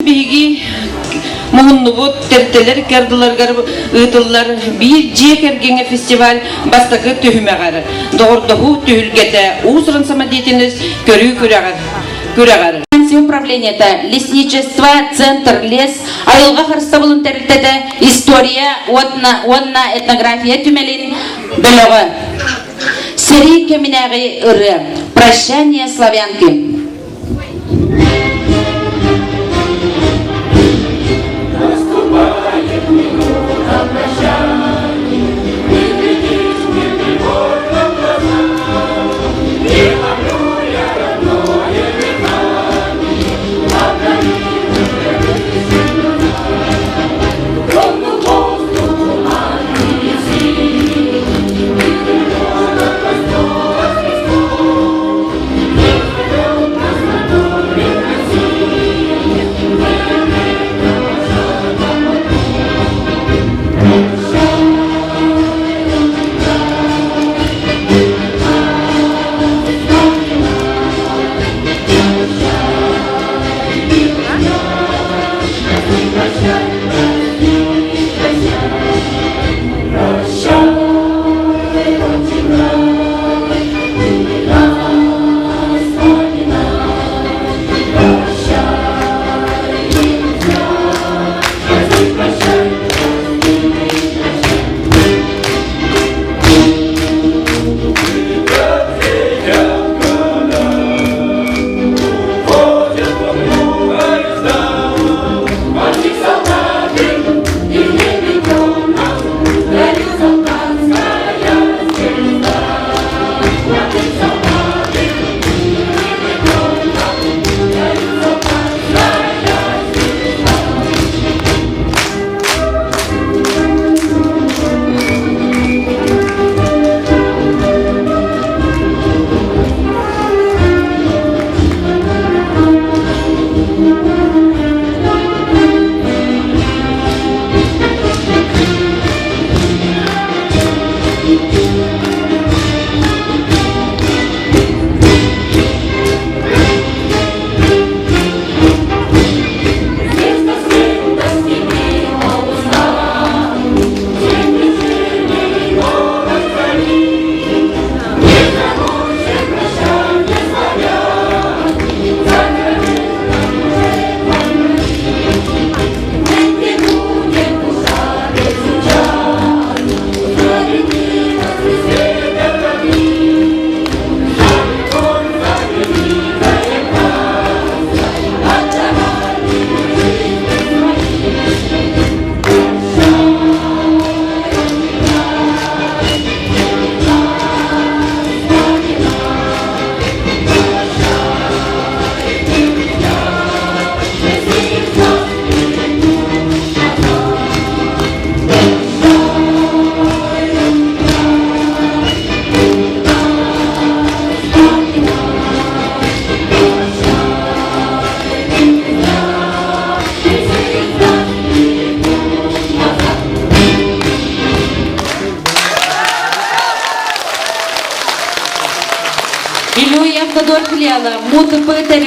биһиги муһуннубут тэрилтэлэр икки ыытыллар биир дьиэ кэргэҥҥэ фестиваль бастакы түһүмэҕэр доҕордоһуу түһүлгэтэ уус-уран самодеятельность көрүү күрэҕэр күрэҕэр управлениета, лесничество, центр лес, айылҕа харыстабылын тэрилтэтэ, история уонна этнография түмэлин бөлөҕө. Сэрии кэминээҕи ырыа «Прощание славянки». Илюя Автодор филиала МУТП.